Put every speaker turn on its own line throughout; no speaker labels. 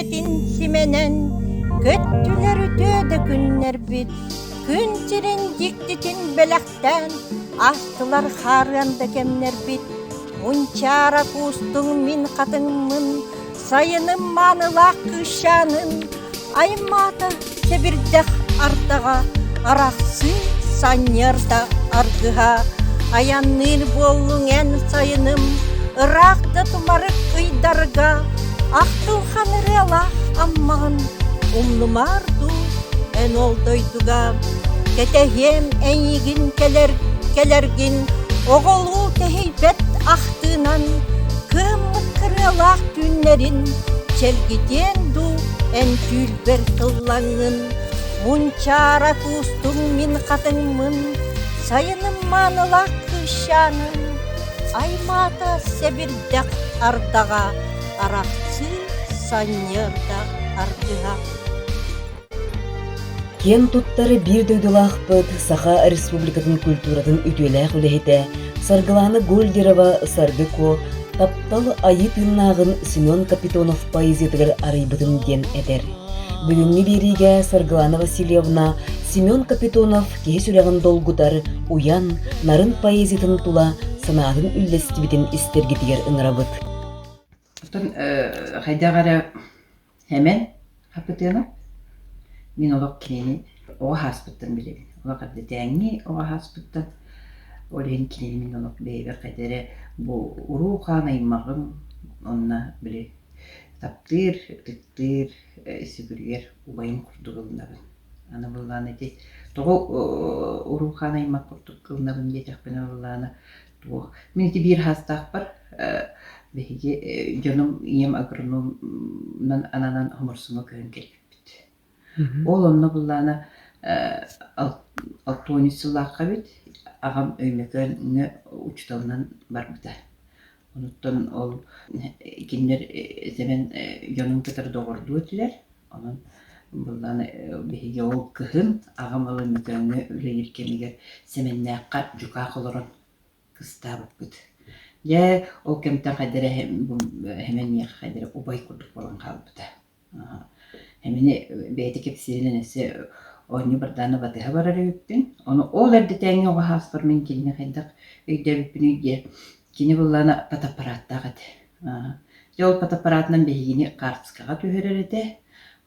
сибэккитин симэнэн, көттүлэр үтүө да күннэрбит, күн сирин дьиктитин бэлэхтээн, астылар хаарыан да кэмнэрбит. Мунчаара куустуҥ мин хатыҥмын, сайыным маанылаах кыысчаанын, аймаата сэбирдэх ардаҕа, арахсыы санньыар да аргыһа, айанныыр буоллуҥ эн сайыным, ыраах да тумарык ыйдарга, ахтылхан ырыалаах аммаҕын умнумаар дуу эн ол дойдуга, кэтэһиэм эйигин кэлэр кэлэргин, оҕолуу тэһийбэт ахтыынан, кыаммыт кырыалаах түүннэрин чэлгитиэн дуу эн түүлбэр тыллаҥҥын, мунчаара куустуҥ мин хатыҥмын, сайыным маанылаах кыысчааным, аймаата сэбирдэх ардаҕа, арахсыы санньыарда аргыһа.
Киэн туттар биир дойдулаахпыт Саха Республикатын культуратын үтүөлээх үлэһитэ Саргылана Гольдерова Саргы Куо таптал айыы тыыннааҕын Семен Капитонов поэзиятыгар арыйбытым диэн этэр. Бүгүҥҥү биэриигэ Саргылана Васильевна Семен Капитонов киһи сүрэҕин долгутар уйан, нарын поэзиятын тула санаатын үллэстибитин истэргитигэр ыҥырабыт.
Оттон хайдах эрэ Сэмэн Хапытыанап мин олох кинини оҕо сааспыттан билэбин. Олох эрдэтээҥҥи оҕо сааспыттан. Ол иһин кинини мин олох бэйэбэр хайда эрэ бу уруу-хаан аймаҕым уонна били таптыыр, ытыктыыр, сүгүрүйэр убайым курдук ылынабын. Аны былаан ити тоҕо уруу-хаан аймах курдук ылынабын диэтэхпинэ былаана туох мин ити биир саастаахпар биһиги дьонум ийэм агрономунан ананан Хоморсуҥҥа көһөн кэлбиппит. Ол онно былаана алтуонньу сыллаахха эбит аҕам Өймөкөөҥҥө учууталынан барбыта. Онуттан ол кинилэр Сэмэн дьонун кытары доҕордуу этилэр. Онон былаан биһиги ол кыһын аҕам ыл Өймөкөөҥҥө үлэлиир кэмигэр Сэмэннээххэ дьукаах олорон кыстаабыппыт. Дьэ, ол кэмтэн хайда эрэ Сэмэн миэхэ хайда эрэ убай курдук буолан хаалбыта. Эмини бэйэтэ кэпсииринэн өссө оонньуу бардааны батыһа барар эбиппин. Ону ол эрдэтээҥҥи оҕо сааспар мин кинини хайдах өйдөөбүппүнүй диэ. Кини былаана фотоаппараттаах этэ. Дьэ ол фотоаппаратынан биһигини хаартыскаҕа түһэрэр этэ.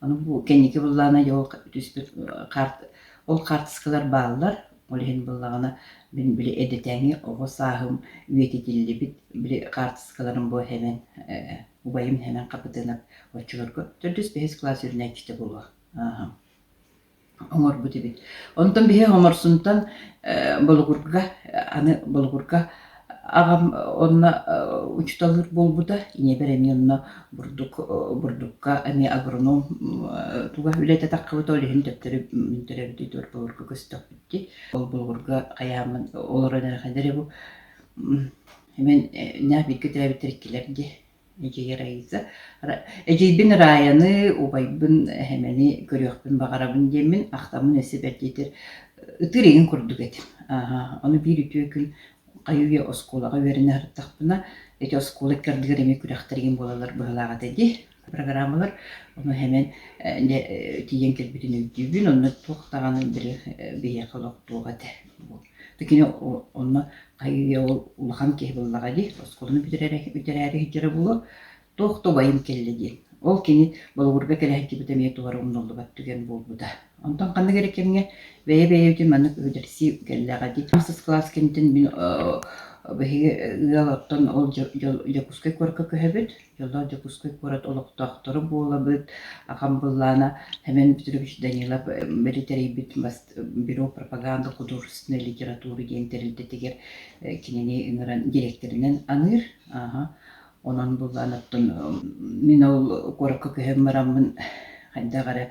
Ону бу кэнники былаана дьэ ол түспүт хаарт ол хаартыскалар бааллар. Ол иһин буоллаҕына мин били эрдэтээҥҥи оҕо сааһым үйэтитиллибит били хаартыскаларым бу эһэбин Убайым Сэмэн Хапытыанап оччолорго төрдүс-бэһис кылаас үөрэнээччитэ буолуо оҥорбут эбит. Онтон биһи Хоморсунтан Болугурга аны Болугурга аҕам онно учууталлыыр буолбута. Ийэбэр эмиэ онно бурдук бурдукка эмиэ агроном туга үлэтэ таххыбыта ол иһин төттөрү мин төрөөбүт үйдүгэр Болугурга көстөхпүт дии. Ол Болугурга хайааммын олорон эрэ хайда эрэ бу Мин ньаа бииргэ төрөөбүттэр иккилэр дии. Эдьиий Раиса. Эдьиийбин Раяны, убайбын Эһэмэни көрүөхпүн баҕарабын диэммин ахтаммын өссө бэрт ытыыр игин курдук этим. Ааһа, ону биир үтүө күн хайыы-үйэ оскуолаҕа үөрэнэ сырыттахпына, ити оскуола икки ардыгар эмиэ күрэхтэр игин буолаллар быһыылаах этэ дии программалар. Ону Сэмэн тиийэн кэлбитин өйдүүбүн, онно туох даҕаны били биһиэхэ олох туох этэ. Кини онно хайыы ол улахан киһи буоллаҕа дии, оскуоланы бүтэрээри сылдьара буолуо, туох да убайым кэллэ диэн. Ол кини Болугурга кэлэ сылдьыбыта эмиэ туора умнуллубат түгэн буолбута. Онтон ханнык эрэ кэмҥэ бэйэ-бэйэбитин маннык үдэрсии кэллэҕэ дии. Ахсыс кылаас кэнниттэн мин биһиги ыал оттон ол Дьокуускай куоракка көһөбүт. Дьоллоох Дьокуускай куорат олохтоохторо буолабыт. Аҕам былаана Семен Петрович Данилов били тэрийбит бюро пропаганды художественной литературы диэн тэрилтэтигэр кинини ыҥыран дириэктэринэн аныыр. Онон былаан оттон мин ол куоракка көһөн бараммын хайдах эрэ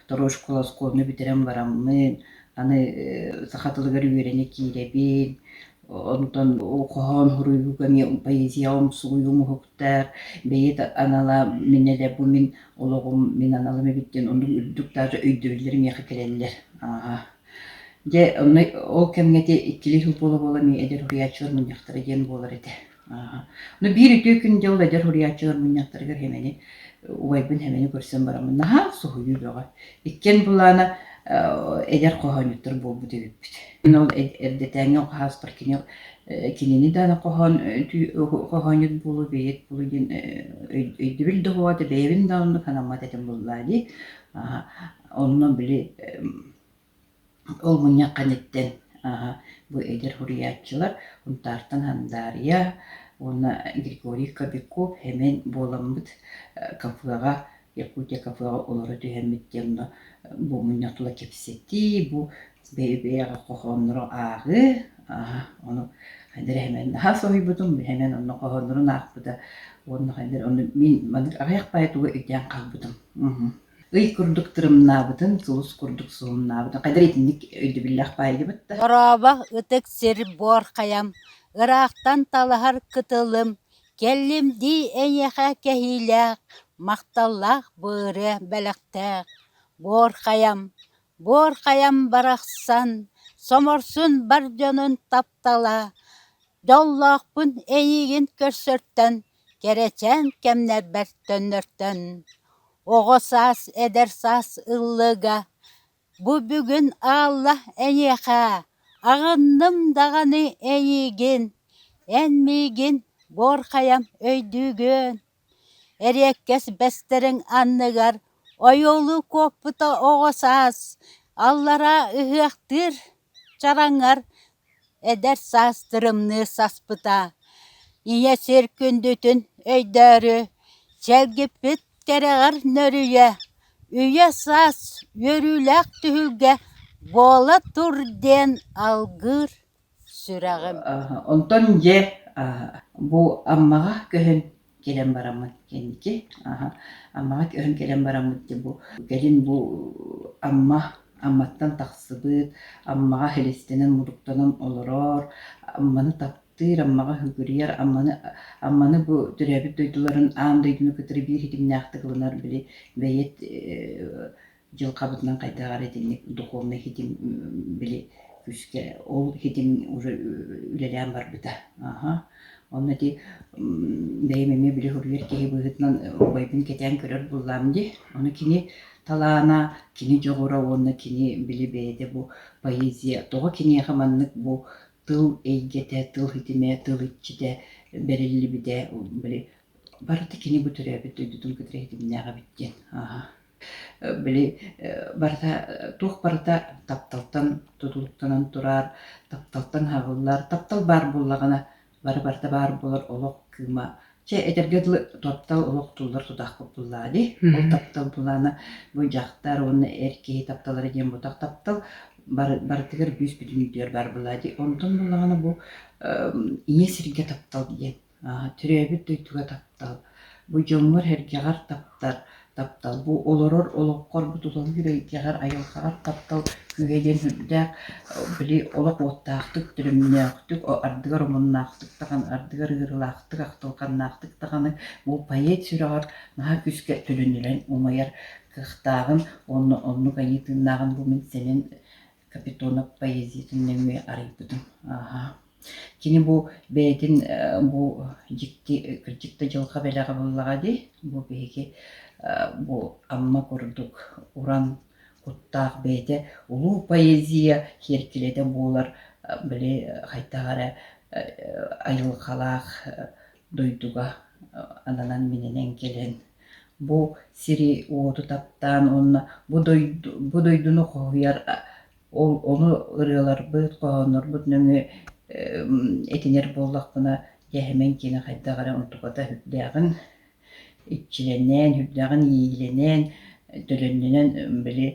второй школа оскуоланы бүтэрэн бараммын аны саха тылыгар үөрэнэ киирэбин Онтон хоһоон суруйууга эмиэ поэзияҕа умсугуйуум уһуктар, бэйиэт анала мин эрэ бу мин олоҕум, мин аналым эбит диэн оннук үрдүк даже өйдөбүллэр миэхэ кэлэллэр. Аа. Дьэ, онно ол кэмҥэ ити иккилии сыл буола-буола эмиэ эдэр суруйааччылар мунньахтара диэн буолар этэ. Аа. Ну биир үтүө күн дьэ ол эдэр суруйааччылар мунньахтарыгар Хэмэни Убайбын Хэмэни көрсөн бараммын наһаа соһуйуу бөҕө. Иккиэн былаана эдэр хоһоонньуттар буолбут эбиппит. Мин ол эрдэтээҥҥи хаһааспар кини кинини даҕаны хоһоон хоһоонньут буолуу, бэйиэт буолуу диэн өйдөбүл да суоҕа этэ, бэйэбин да оннук санаммат этим буоллаа дии. Онно били Ол мунньах кэнниттэн бу эдэр суруйааччылар Унтаартан Хандаарыйа уонна Григорий Кобяков Хэмэн буоламмыт кафеҕа Якутия кафеҕа олоро түһэммит диэн онно бу мунньах тула кэпсэтии, бу бэйэ-бэйэҕэ хоһооннору ааҕыы, ону хайдах эрэ Хэмэн наһаа соһуйбутум, Хэмэн онно хоһооннорун аахпыта уонна хайдах эрэ ону мин маннык аҕыйах баайы тугу өйдөөн хаалбытым. Ый курдук тырымнаабытын, сулус курдук суһумнаабытын хайдах итинник өйдөбүллээх баайдыбыт да.
Дорообо, ытык сир буор хайам, ыраахтан талаһар кытылым, кэллим дии эйиэхэ кэһиилээх, махталлаах быырыа бэлэхтээх. Буор хайам, буор хайам барахсан, соморсун бар дьонун таптала, дьоллоохпун эйиигин көрсөртөн, кэрэчээн кэмнэрбэр төннөртөн. Оҕо саас, эдэр саас ыллыга, бу бүгүн аалла эйиэхэ, аҕынным даҕаны эйиигин, эн миигин буор хайам өйдүүгүн. Эриэккэс бэстэриҥ анныгар ойуолуу куоппута оҕо саас, аллараа ыһыахтыыр чараҥар Эдэр саас тырымныы саспыта, ийэ сир күндүтүн өйдөөрү, чэлгиппит кэрэҕэр нөрүйэ, үйэ саас үөрүүлээх түһүлгэ буола тур диэн алгыыр сүрэҕим.
Онтон дьэ бу Аммаҕа көһөн кэлэн бараммыт кэнники Аммаҕа көһөн кэлэн бараммыт дьэ бу кэлин бу Амма Амматтан тахсыбыт Аммаҕа силистэнэн мутуктанан олорор Амманы таптыыр Аммаҕа сүгүрүйэр Амманы Амманы бу төрөөбүт дойдуларын аан дойдуну кытары биир ситимнээхтик ылынар били бэйэт дьылҕабытынан хайдах эрэ итинник духовнай ситим били күүскэ ол ситим уже үлэлээн барбыта. Аха. Онно ити бэйэм эмиэ били суруйар киһи быһыытынан убайбын кэтээн көрөр буоллаам дии. Ону кини талаана, кини дьоҕура уонна кини били бэйэтэ бу поэзия тоҕо киниэхэ маннык бу тыл эйгэтэ, тыл ситимэ, тыл иччитэ бэриллибитэ били барыта кини бу төрөөбүт дойдутун кытары ситимнээх эбит диэн. Аха. Били барыта туох барыта тапталтан тутулуктанан турар, тапталтан аһаҕыллар. Таптал баар буоллаҕына бары барыта баар буолар олох кыыма. Чэ, этэргэ дылы таптал олох туллар тутаахпыт буллаа дии. Ол таптал булаана бу дьахтар уонна эр киһи тапталара диэн бутах таптал барытыгар бүүс бүтүннүүтүгэр баар буллаа дии. Онтон буллаҕына бу ийэ сиргэ таптал диэн Төрөөбүт дойдуга таптал, бу дьоҥҥор-сэргэҕэр таптар таптал, бу олорор олоххор, бу тулалыыр эйгэҕэр, айылҕаҕар таптал күүһэ диэн сүрдээх били олох уоттаахтык, төлөмнөөхтүк, ардыгар омуннаахтык даҕаны, ардыгар ыарыылаахтык, ахтылҕаннаахтык даҕаны бу поэт сүрэҕэр наһаа күүскэ төлөнүрэн умайар кыахтааҕын уонна оннук айыы тыыннааҕын бу мин Сэмэн Капитонов поэзиятын нөҥүө арыйбытым. Ааһа. Кини бу бэйэтин бу дьикти кырдьык да дьылҕа бэлэҕэ буоллаҕа дии. Бу биһиги бу Амма курдук уран куттаах бэйэтэ улуу поэзия сиэркилэтэ буолар били хайдах эрэ айылҕалаах дойдуга ананан минэнэн кэлэн бу сири-уоту таптаан уонна бу дойду бу дойдуну хоһуйар Ол ону ырыаларбыт, хоһооннорбут нөҥүө этинэр буоллахпына, дьэ Хэмэн киэнэ хайдах эрэ онтуката сүрдээҕин иччилэнэн, сүрдээҕин иилэнэн, төлөннөнөн били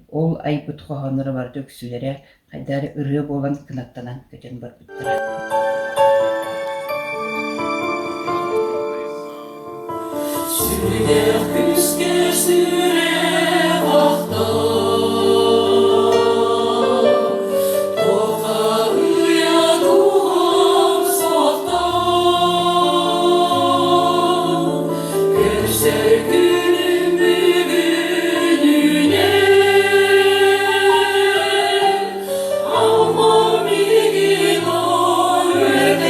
ол айбыт хоһоонноро барыта үксүлэрэ хайдах эрэ ырыа буолан кынаттанан көтөн барбыттара.
Сүрдээх күүскэ сүрэх охтон, Туохха уйа туһам суохтан, Көрсөр күнүм бүгүнүнэн, Аммам миигин үөтэххин.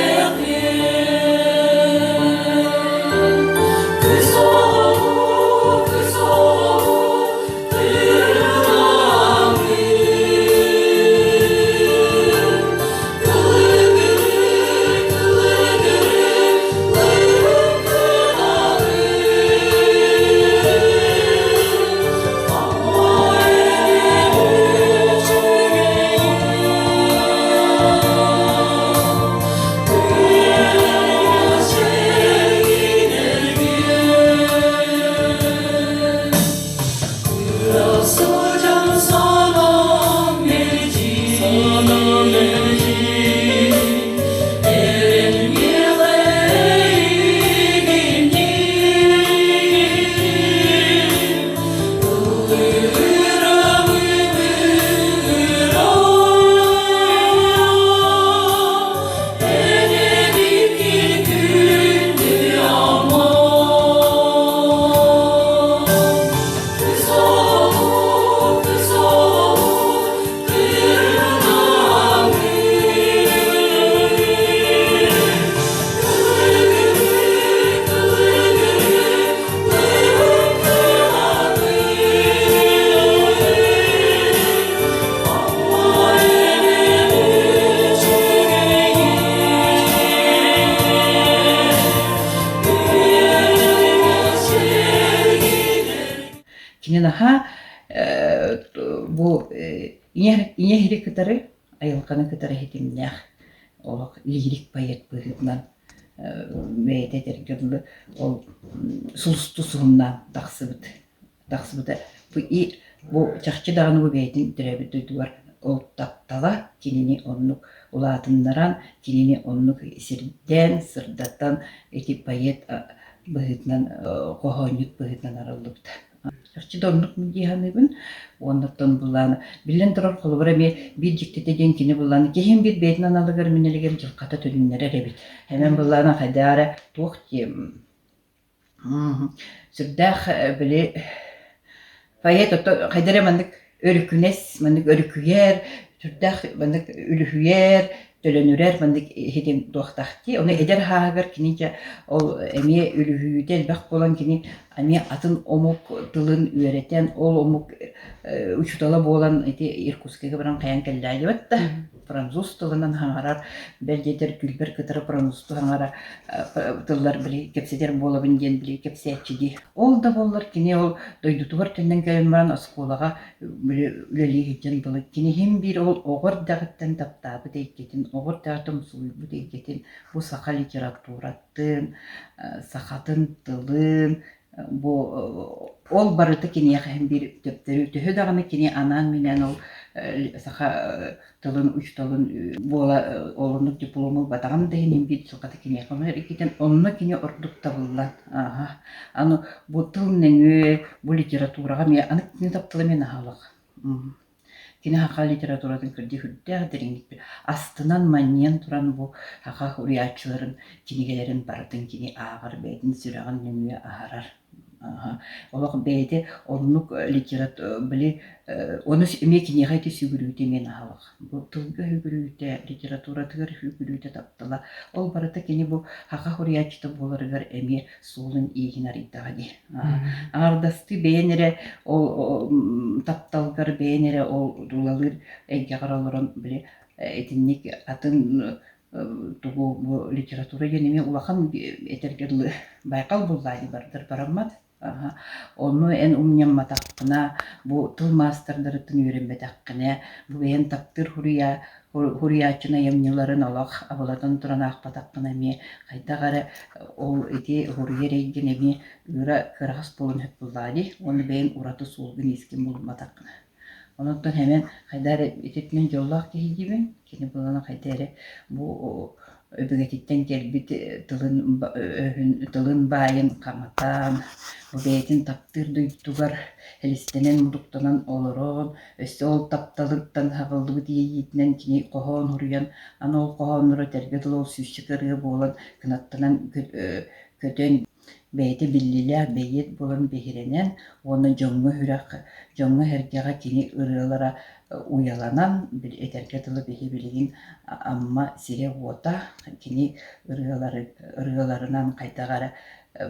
Бу ийэ ийэ иһири кытары айылҕаны кытары ситимнээх олох лирик поэт быһыытынан бэйэтэ этэргэ дылы ол сулустуу суһумнаан тахсыбыт тахсыбыта. Бу и бу чахчы даҕаны бу бэйэтин төрөөбүт дойдугар ол таптала кинини оннук улаатыннаран, кинини оннук сирдээн, сырдатан ити поэт быһыытынан хоһоонньут быһыытынан арыллыбыта. Чахчы да оннук дии саныыбын. Уоннаттан былаана биллэн турар холобура эмиэ биир дьиктитэ диэн кини былаана киһим биир бэйэтин аналыгар минэлигэр дьылҕата төнүннэрэр эбит. Эмэн былаана хайдах эрэ туох диэм Сүрдээх били поэт ото хайда эрэ маннык өрүкүнэс, маннык өрүкүйэр, сүрдээх маннык үлүһүйэр, төлөнүрэр маннык иһитин туохтаах дии. Ону эдэр сааһыгар кини дьэ ол эмиэ үлүһүйүүтэ элбэх буолан кини эмиэ атын омук тылын үөрэтэн, ол омук учуутала буолан ити Иркутскайга баран хайаан кэллээдибэт да француз тылынан хаҥарар, бэл диэтэр күлбэр кытары французтуу хаҥара тыллар били кэпсэтэр буолабын диэн били кэпсээччи дии. Ол да буоллар кини ол дойдутугар төннөн кэлэн баран оскуолаҕа били үлэлии сылдьан былы кини иһин биир ол оҕо эрдэҕиттэн таптаабыт эйгэтин, оҕо эрдэҕиттэн умсугуйбут эйгэтин бу саха литературатын, сахатын тылын бу ол барыта киниэхэ иһин биир төптөрү төһө даҕаны кини анаан-минээн ол саха тылын учууталын буола ол оннук диплом ылбатаҕын да иһин биир дьылҕата киниэхэ онно иккитин онно кини ордук табыллан ааһа аны бу тыл нөҥүө бу литератураҕа эмиэ аны кини таптала эмиэ наһаалах Кини саха литературатын кырдьык үрдээх дириҥник астынан манньыйан туран бу саха суруйааччыларын кинигэлэрин барытын кини ааҕар бэйэтин сүрэҕин нөҥүө аһарар. Олох бэйэтэ оннук литерат били ону эмиэ киниэхэ ити сүгүрүүтэ эмиэ наһаалах. Бу тылга сүгүрүүтэ, литературатыгар сүгүрүүтэ таптала ол барыта кини бу саха суруйааччыта буоларыгар эмиэ суолун-ииһин арыйдаҕа дии. Аҥардастыы бэйэн эрэ ол тапталгар бэйэн эрэ ол тулалыыр эйгэҕэр олорон били итинник атын тугу бу литература диэн эмиэ улахан этэргэ дылы байҕал буллаа дии бардар бараммат. Ону эн умньамматаххына, бу тыл маастардарыттан үөрэммэтэххинэ, бу бэйэн таптыыр суруйа Суруйааччыны айымньыларын олох абылатан туран аахпатаххына эмиэ хайдах эрэ ол ити суруйар эйгин эмиэ ыыра кыараҕас буолан сөп буоллаҕа дии уонна бэйэҥ ураты суолгун-иискин булумматаххына. Онон Хэмэн хайдах эрэ ититинэн дьоллоох киһи диибин. Кини буолан хайда эрэ бу өбүгэтиттэн кэлбит тылын өһүн тылын баайын хаҥатан, бу бэйэтин таптыыр дойдутугар элистэнэн-мутуктанан олорон, өссө ол тапталыттан аҕыллыбыт иэйиитинэн кини хоһоон суруйан, аны ол хоһоонноро этэргэ дылы ол сүүсчэкэ ырыа буолан кынаттанан көтөн бэйэтэ биллиилээх бэйиэт буолан биһирэнэн уонна дьоҥҥо сүрэх, дьоҥҥо-сэргэҕэ кини ырыалара уйаланан, этэргэ дылы биһи билигин Амма сирэ-уота кини ырыалары ырыаларынан хайдах эрэ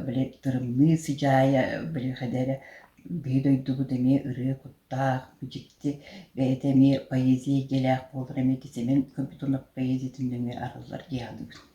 били тырымныы сыдьаайа били хайда эрэ биһи дойдубут эмиэ ырыа куттаах, дьикти бэйэтэ эмиэ поэзия эйгэлээх буолар эмиэ Семен Капитонов поэзиятын нөҥүө арыллар дии саныыбын.